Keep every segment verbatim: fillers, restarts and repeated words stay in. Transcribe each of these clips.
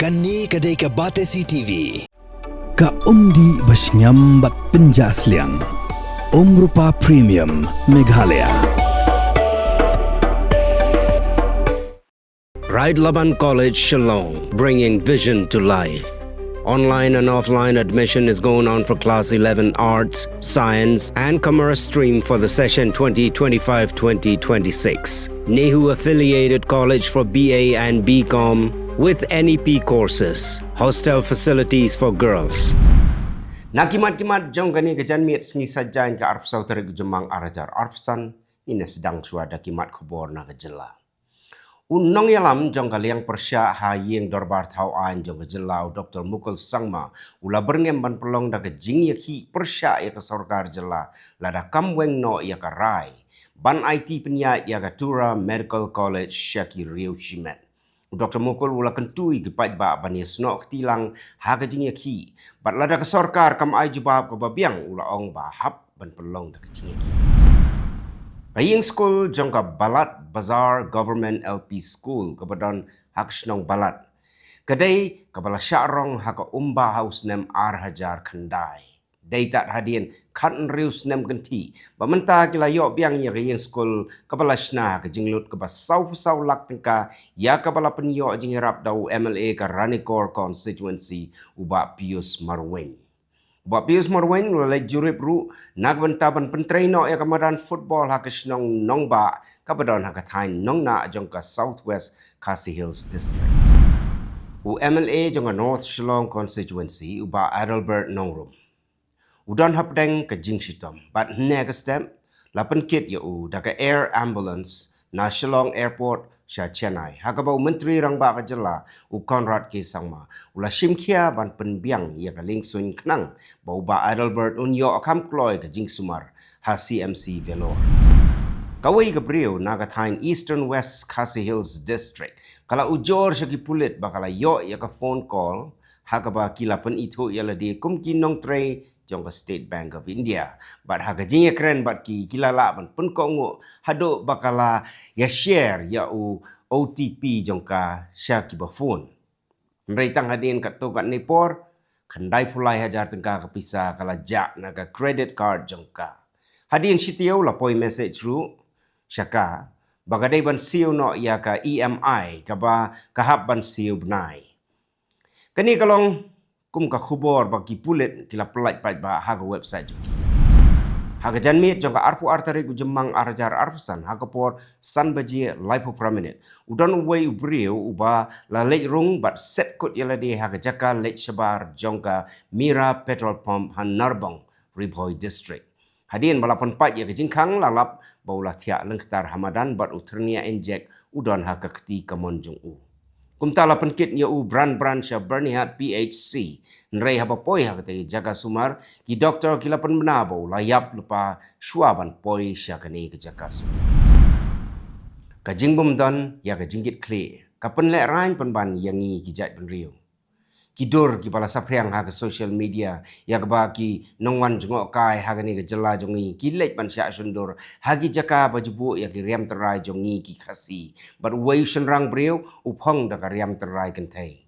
Kane ka dei ka Batesi T V. Ka umdih ba shngiam bad pynjah sliang. Umrupa Premium Meghalaya. Pride Laban College Shillong, bringing vision to life. Online and offline admission is going on for class eleven Arts, Science, and Commerce stream for the session twenty twenty-five twenty twenty-six. NEHU affiliated college for B A and B Com with N E P courses. Hostel facilities for girls. Na ki mat ki mat jong kane ka janmiet sngi Saitjaiñ ka arphew saw tarik u Jymmang ar hajar arphew san, ngin ïa sdang shuwa da ki mat khubor na ka jylla. U nongïalam jong ka liang pyrshah ha ïing dorbar thaw aiñ jong ka jylla u Doktor Mukul Sangma u la byrngem ban pynlong da ka jingïakhih pyrshah ïa ka sorkar jylla lada kam weng noh ïa ka rai ban aiti pynïaid ïa ka Tura Medical College sha ki riew shimet. U Doktor Mukul u la kyntu ïa ki paidbah ban ïasnoh kti lang ha ka jingïakhih bad lada ka sorkar kam ai jubab kaba biang u la ong ba hap ban pynlong da ka jingïakhih. Ka ïing skul jong ka Balat Bazar Government L P School kaba don ha ka shnong Balat ka dei kaba la shah rong ha ka Umbah ha u snem ar hajar khyndai. Dei tad hadien khathynriew snem kynthih ba mynta ki la ïoh biang ïa ka ïing skul kaba la shna ha ka jinglut kaba sawphew saw lak tyngka, ïa kaba la pynïoh jingïarap da u M L A ka Ranikor Constituency u Bah Pius Marwein. Bah Pius Marwein u la leit jurip ruh na ka bynta ban pyntrei noh ïa ka madan football ha ka shnong Nongbah kaba don ha ka thaiñ Nongnah jong ka South West Khasi Hills District. U M L A jong ka North Shillong Constituency u Bah Adelbert Nongrum u don hapdeng ka jingshitom bad hynne ka step la pynkit ïa u da ka air ambulance na Shillong Airport sha Chennai, ha kaba u Myntri Rangbah ka jylla u Conrad K Sangma u la shim khia ban pynbiang ïa ka liengsuiñ khnang ba u Bah Adelbert un ïoh kham kloi ka jingsumar ha C M C Vellore. Kawei ka briew na ka thaiñ Eastern West Khasi Hills District ka la ujor sha ki pulit ba ka la ïoh ïa ka phone call ha kaba ki la pynithuh ïa lade kum ki nongtrei jong ka State Bank of India. Bad ha ka jingïakren bad ki, ki la lah ban pynkohnguh haduh ba ka la ïa share ïa u O T P jong ka sha kiba phone. Hynrei tang hadien katto katne por, khyndai phew lai hajar tyngka ka pisa ka la jah na ka credit card jong ka. Hadien shi taïew la poi message ruh sha ka ba ka dei ban siew noh ïa ka E M I kaba ka hap ban siew bnai. Kane ka long kum ka khubor ba ki pulit ki la pyllait paidbah ha ka website jong ki. Ha ka janmiet jong ka arphew ar tarik u Jymmang ar hajar arphew san ha ka por san baje laiphew phra minit, u don uwei u briew uba la leit rung bad set kut ïa lade ha ka jaka leit shabar jong ka Mira Petrol Pump ha Narbong, Ri Bhoi District. Hadien ba la pynpait ïa ka jingkhang la lap ba u la thiah lyngktar ha madan bad u thyrnia injek u don ha ka kti kamon jong u. Kumta la pynkit ïa u bran bran sha Byrnihat P H C. Hynrei haba poi ha katei ka jaka sumar, ki doktor ki la pynbna ba u la ïap lypa shuwa ban poi sha kane ka jaka sumar. Ka jingbymdon ïa ka jingkitkhlieh ka pynlehraiñ pynban ïa ngi ki jaitbynriew. Ki dur kiba la saphriang ha ka social media ïa kaba ki nongwan jngohkai ha kane ka jylla jong ngi ki leit ban shah shon dur ha ki jaka ba ju buh ïa ki riam tynrai jong ngi ki Khasi. Bad uwei u shynrang briew u phong da ka riam tynrai kynthei.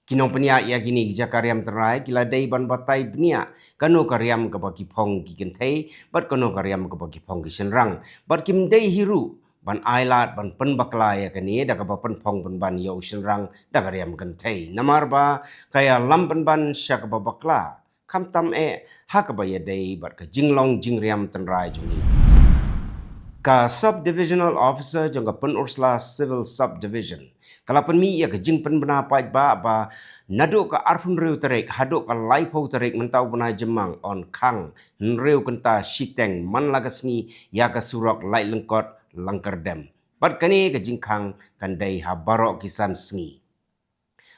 Ki nongpynïaid ïa kine ki jaka riam tynrai ki la dei ban batai bniah kano ka riam kaba ki phong ki kynthei bad kano ka riam kaba ki phong ki shynrang. Bad kim dei hi ruh ban ailad ban pynbakla ïa kane da kaba pynphong pynban ïa u shynrang da ka riam kynthei. Namar ba ka ïalam pynban sha kaba bakla, khamtam eh ha kaba ïadei bad ka jinglong jingriam tynrai jong ngi. Ka Sub Divisional Officer jong ka Pynursla Civil Subdivision ka la pynmih ïa ka jingpynbna paidbah ba naduh ka arphew hynriew tarik haduh ka laiphew tarik mynta u bnai Jymmang yn khang hynriew kynta shiteng man la ka sngi ïa ka surok Laitlyngkot Langkyrdem. Bad kane ka jingkhang kan dei ha baroh ki san sngi.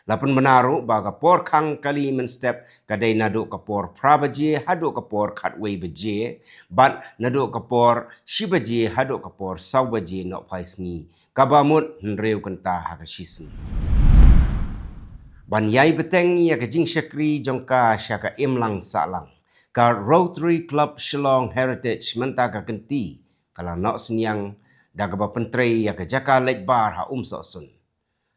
La pynbna ruh ba ka por khang kali mynstep ka dei naduh ka por phra baje haduh ka por khatwei baje, bad naduh ka por shi baje haduh ka por saw baje nohphai sngi, kaba mut hynriew kynta ha ka shisngi. Ban ïai bteng ïa ka jingshakri jong ka sha ka imlang sahlang, ka Rotary Club Shillong Heritage mynta ka kynti ka la noh synñiang da kaba pyntrei ïa ka jaka leit bar ha Umsohsun.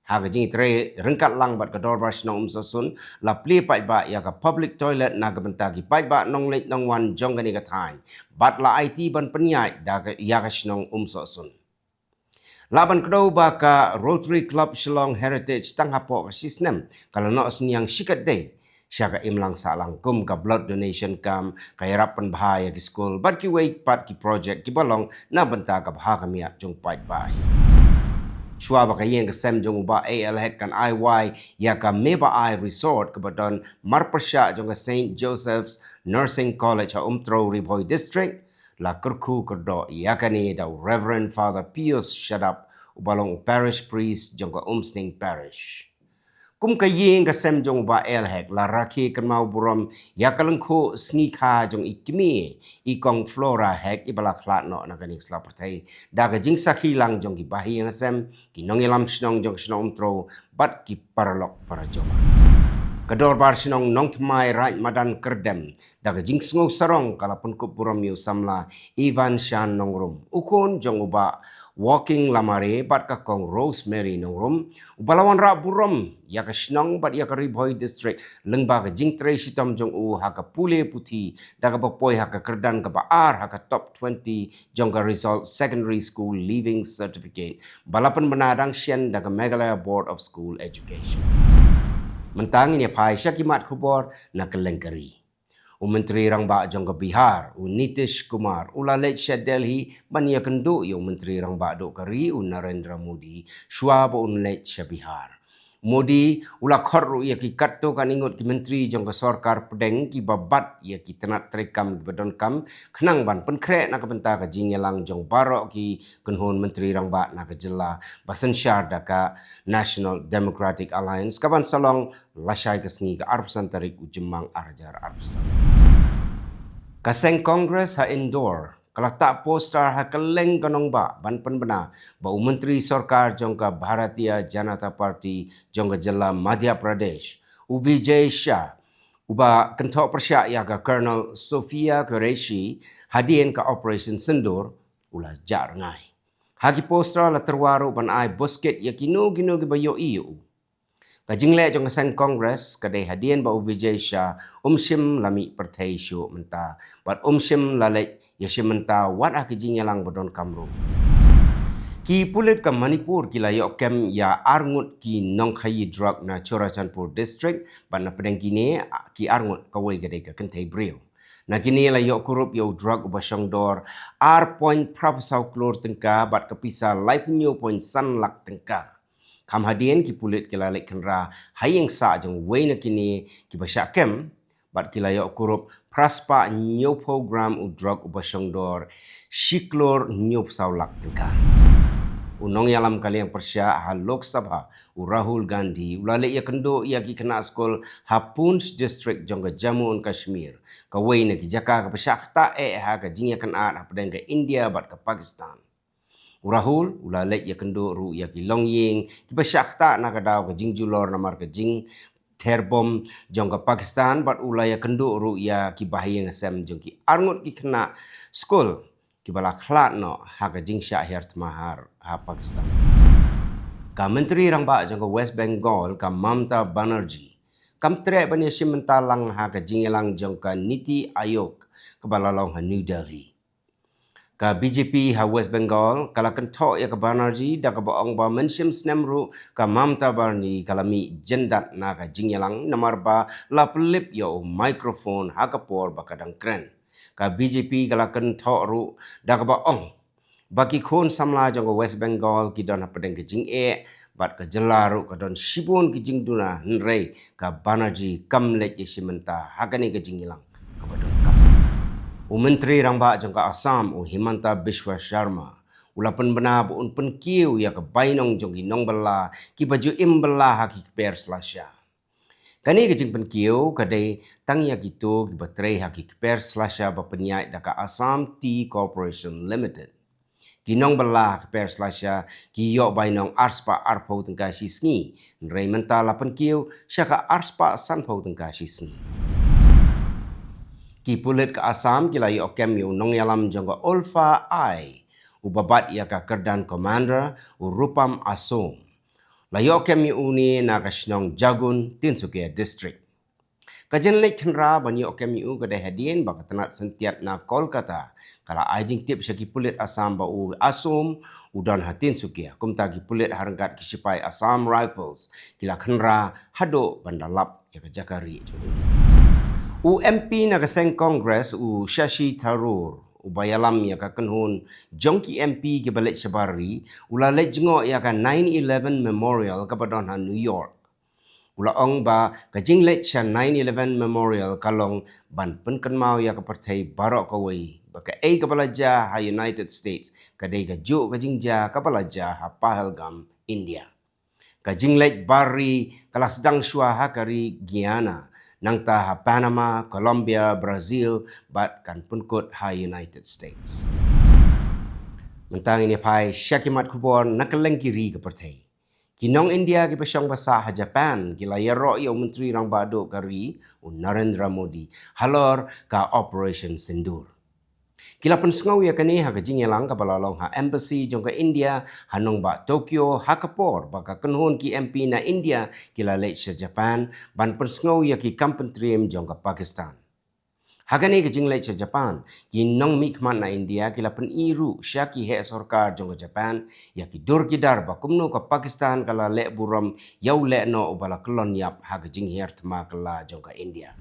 Ha ka jingtrei ryngkat lang bad ka Dorbar Shnong Umsohsun, la plie paidbah ïa ka public toilet na ka bynta ki paidbah nongleit nongwan jong kane ka thaiñ. Bad la aiti ban pynïaid da ka, ïa ka shnong Umsohsun. La ban kdew ba ka Rotary Club Shillong Heritage tang hapoh ka shi snem ka la noh synñiang shikatdei sha ka imlang sahlang kum ka blood donation camp, ka ïarap pynbha ïa ki skul bad kiwei pat ki projek kiba long na bynta ka bha ka miat jong paidbah. Shuwa ba ka ïing ka sem jong u Bah A L Hek kan ai wai ïa ka Meba Ai Resort kaba don marpyrshah jong ka Saint Joseph's Nursing College ha Umtrew, Ri Bhoi District, la kyrkhu kyrdoh ïa kane da u Reverend Father Pius Shadap, uba long u Parish Priest jong ka Umsning Parish. Kum ka ïing ka sem jong u Bah A L Hek, la rakhe kynmaw burom ïa ka lyngkhuh sngi kha jong i kmie, i Kong Flora Hek, iba la khlad noh na kane ka sla pyrthei da ka jingsakhi lang jong ki bahaïing hasem, ki nongïalam shnong jong ka shnong Umtrew bad ki paralok parajor. Ka Dorbar Shnong Nongthymmai Raid Madan Kyrdem, da ka jingsngew sarong ka la pynkup burom ïa u samla Ivan Shan Nongrum, u khun jong u Bah Walking Lamare bad ka Kong Rosemary Nongrum, uba la wanrah burom ïa ka shnong bad ïa ka Ri Bhoi District lyngba ka jingtrei shitom jong u ha ka pule puthi, da kaba poi ha ka kyrdan kaba ar ha ka top twenty jong ka Result Secondary School Leaving Certificate, ba la pynbna dang shen da ka Meghalaya Board of School Education. Mynta ngin ïa phai sha ki mat khubor na kylleng ka ri. U Myntri Rangbah jong ka Bihar, u Nitish Kumar, u la leit sha Delhi ban ïakynduh ïa u Myntri Rangbah duh ka ri, u Narendra Modi, shuwa ba un leit sha Bihar. Modi u la khot ruh ïa ki katto katne ngut ki myntri jong ka sorkar pdeng kiba bat ïa ki tnat treikam kiba donkam, khnang ban pynkhreh na ka bynta ka jingïalang jong baroh ki kynhun Myntri Rangbah na ka jylla ba synshar da ka National Democratic Alliance, kaban sa long lashai ka sngi ka arphew san tarik u Jymmang ar hajar arphew san. Ka seng Congress ha Indore ka la tah poster ha kylleng ka nongbah ban pynbna ba u Myntri Sorkar jong ka Bharatiya Janata Party jong ka jylla Madhya Pradesh, u Vijay Shah, uba kynthoh pyrshah ïa ka Colonel Sophia Qureshi hadien ka Operation Sindoor, u la jah rngai. Ha ki poster la tyrwa ruh ban ai buskit ïa kino kino kiba ïohi ïa u. Ka jingleh jong ka seng Congress ka dei hadien ba u Vijay Shah um shym la mih pyrthei shuh mynta bad um shym la leit ïashim bynta wat ha ki jingïalang ba donkam ruh. Ki pulit ka Manipur ki la ïoh kem ïa arngut ki nongkhaïi drug na Churachandpur District bad na pdeng kine ki arngut kawei ka dei ka kynthei briew. Na kine la ïoh kurup ïa u drug uba shong dor ar point phra phew saw klur tyngka bad ka pisa laiphew hynñiew point san lak tyngka. Kham hadien ki pulit ki la leit khynra ha ïing sah jong uwei na kine kiba shah kem bad ki la ïoh kurup phra spah hynñiew phew gram u drug uba shong dor shi klur hynñiew phew saw lak tyngka. U nongïalam ka liang pyrshah ha Lok Sabha, u Rahul Gandhi, u la leit ïakynduh ïa ki khynnah skul ha Poonch District jong ka Jammu and Kashmir, kawei na ki jaka kaba shah ktah eh ha ka jingïakynad hapdeng ka India bad ka Pakistan. U Rahul u la leit ïakynduh ruh ïa ki longïing kiba shah ktah na ka daw ka jingjulor namar ka jingther bom jong ka Pakistan bad u la ïakynduh ruh ïa ki bahaïing hasem jong ki arngut ki khynnah skul kiba la khlad noh ha ka jingshah hiar thma ha Pakistan. Ka Myntri Rangbah jong ka West Bengal, ka Mamta Banerjee, kam treh ban ïashim bynta lang ha ka jingïalang jong ka Niti Aayog kaba la long ha New Delhi. Ka B J P ha West Bengal ka la kynthoh ïa ka Banerjee da kaba ong ba mynshem snem ruh ka Mamta Banerjee ka la mih jyndat na ka jingïalang namar ba la pynlip ïa u microphone ha ka por ba ka dang kren. Ka B J P ka la kynthoh ruh da kaba ong ba ki khun samla jong ka West Bengal ki don hapdeng ka jingeh bad ka jylla ruh ka don shibun ki jingduna, hynrei ka Banerjee kam leit ïashim bynta ha kane ka jingïalang kaba donkam. U Myntri Rangbah jong ka Assam, u Himanta Biswa Sharma, u la pynbna ba un pynkiew ïa ka bainong jong ki nongbylla kiba ju im bylla ha ki kper slasha. Kane ka jingpynkiew ka dei tang ïa kito kiba trei ha ki kper slasha ba pynïaid da ka Assam Tea Corporation Limited. Ki nongbylla ha kper slasha ki ïoh bainong ar spah arphew tyngka shi sngi, hynrei mynta la pynkiew sha ka ar spah sanphew tyngka shi sngi. Ki pulit ka Assam ki la ïoh kem ïa u nongïalam jong ka Ulfa Ai, uba bat ïa ka kyrdan Commander, u Rupam Asom. La ïoh kem ïa une na ka shnong Jagun, Tinsukia District. Ka jingleit khynra ban ïoh kem ïa u ka dei hadien ba ka tnat syntiat na Kolkata ka la ai jingtip sha ki pulit Assam ba u Asom u don ha Tinsukia. Kumta ki pulit ha ryngkat ki sipai Assam Rifles ki la khynra haduh ban da lap ïa ka jaka rieh jong u. U M P na ka seng Congress u Shashi Tharoor, uba ïalam ïa ka kynhun jong ki M P kiba leit shabar ri, u la leit jngoh ïa ka nine eleven Memorial kaba don ha New York. U la ong ba ka jingleit sha nine eleven Memorial ka long ban pynkynmaw ïa ka pyrthei baroh kawei ba kaei kaba la jia ha United States ka dei kajuh ka jingjia kaba la jia ha Pahalgam, India. Ka jingleit bar ri ka la sdang shuwa ha ka ri Guyana, nangta ha Panama, Colombia, Brazil, bad kan pynkut ha United States. Mynta ngin ïa phai sha ki mat khubor na kylleng ki ri ka pyrthei. Ki nong India kiba shong basa ha Japan ki la ïaroh ïa u Myntri Rangbah Duh ka ri, u Narendra Modi, halor ka Operation Sindoor. Ki la pynsngew ïa kane ha ka jingïalang kaba la long ha embassy jong ka India ha nongbah Tokyo, ha ka por ba ka kynhun ki M P na India ki la leit sha Japan ban pynsngew ïa ki kam pyntriem jong ka Pakistan. Ha kane ka jingleit sha Japan, ki nongmihkhmat na India ki la pyni ruh sha ki heh sorkar jong ka Japan ïa ki dur ki dar ba kumno ka Pakistan ka la leh burom ïa u lehnoh uba la kyllon ïap ha ka jinghiar thma kylla jong ka India.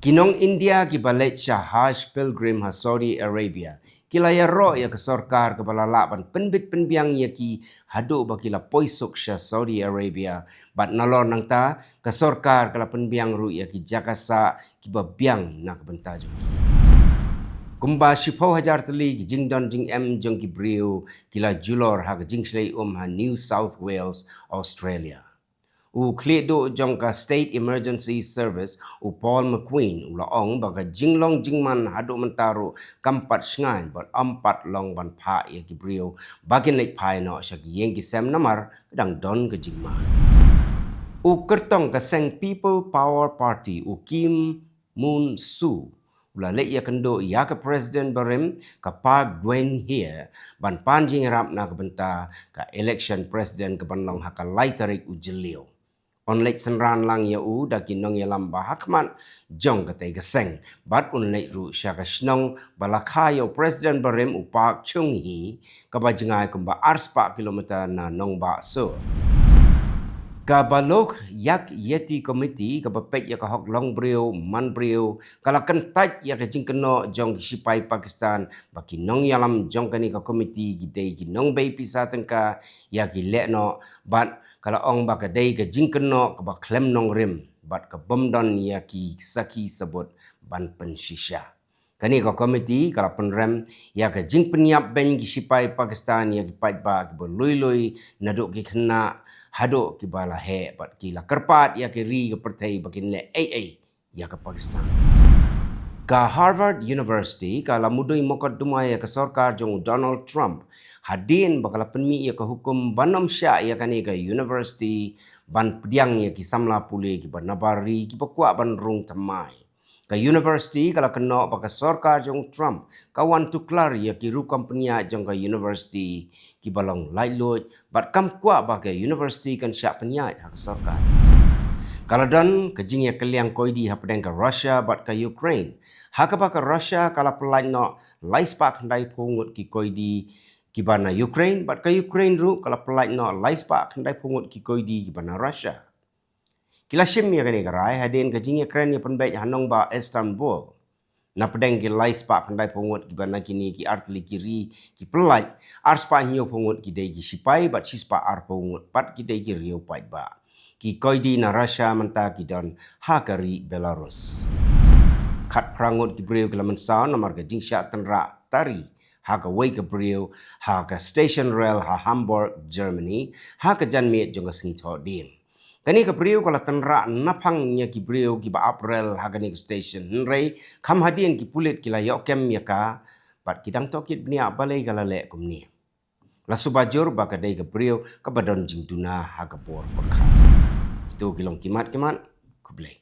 Ki nong India kiba leit sha Hajj pilgrim ha Saudi Arabia ki la ïaroh ïa ka sorkar kaba la lah ban pynbit pynbiang ïa ki haduh ba ki la poi suk sha Saudi Arabia, bad nalor nangta ka sorkar ka la pynbiang ruh ïa ki jaka sah kiba biang na ka bynta jong ki. Kumba shiphew hajar tylli ki jingdon jingem jong ki briew ki la julor ha ka jingshlei um ha New South Wales, Australia. U khlieh duh jong ka State Emergency Service, u Paul McQueen, u la ong ba ka jinglong jingman haduh mynta ruh kam pat shngaiñ bad ym pat long ban phah ïa ki briew ba kin leit phai noh sha ki ïing ki sem namar ka dang don ka jingma. U kyrtong ka seng People Power Party, u Kim Moon Su, u la leit ïakynduh ïa ka President barim, ka Park Geun-hye, ban pan jingïarap na ka bynta ka election President kaban long ha ka lai tarik u Jylliew. Un leit synran lang ïa u da ki nongïalam ba hakhmat jong katei ka seng, bad un leit ruh sha ka shnong ba la kha ïa u President barim, u Park Chung-hee, kaba jngai kumba arspah kilometer na nongbah Seoul. Ka Baloch Yak Yeti Committee, kaba peit ïa ka hok long briew man briew, ka la kyntait ïa ka jingkynnoh jong ki sipai Pakistan ba ki nongïalam jong kane ka komiti ki dei ki nongbei pisa tyngka ïa ki lehnoh, bad ka la ong ba ka dei ka jingkynnoh kaba khlem nongrim bad ka bym don ïa ki sakhi sabut ban pynshisha. Kane ka komiti ka la pynrem ïa ka jingpynïap beiñ ki sipai Pakistan ïa ki paidbah kiba lui lui, naduh ki khynnah haduh kiba la heh, bad ki la kyrpad ïa ki ri ka pyrthei ba kin leh ei ei ïa ka Pakistan. Ka Harvard University ka la mudui mokotduma ïa ka sorkar jong u Donald Trump hadien ba ka la pynmih ïa ka hukum ban ym shah ïa kane ka university ban pdiang ïa ki samla pule kiba nabar ri kiba kwah ban rung thymmai. Ka university ka la kynnoh ba ka sorkar jong u Trump ka wan tuklar ïa ki rukom pynïaid jong ka university kiba long laitluid, bad kam kwah ba ka university kan shah pynïaid ha ka sorkar. Ka la don ka jingïakylliang koidi hapdeng ka Russia bad ka Ukraine, ha kaba ka Russia ka la pyllait noh laispah khyndaiphew ngut ki koidi kiba na Ukraine, bad ka Ukraine ruh ka la pyllait noh laispah khyndaiphew ngut ki koidi kiba na Russia. Ki la shim ïa kane ka rai hadien ka jingïakren ïapynbeit ha nongbah Istanbul. Napdeng ki laispah khyndaiphew ngut kiba na kine ki artylli ki ri ki pyllait, arspah hynñiewphew ngut ki dei ki sipai bad shispah arphew ngut pat ki dei ki riew paidbah. Ki koidi na Russia mynta ki don ha ka ri Belarus. Khatphra ngut ki briew ki la mynsaw namar ka jingshah tynrah tari ha kawei ka briew ha ka station rel ha Hamburg, Germany, ha ka janmiet jong ka sngi Thohdieng. Kane ka briew ka la tynrah naphang ïa ki briew kiba ap rel ha kane ka station, hynrei kham hadien ki pulit ki la ïoh kem ïa ka, bad ki dang tohkit bniah balei ka la leh kumne. La suba jur ba ka dei ka briew kaba don jingduna ha ka bor pyrkhat. Kito ki long ki mat ki mat, khublei.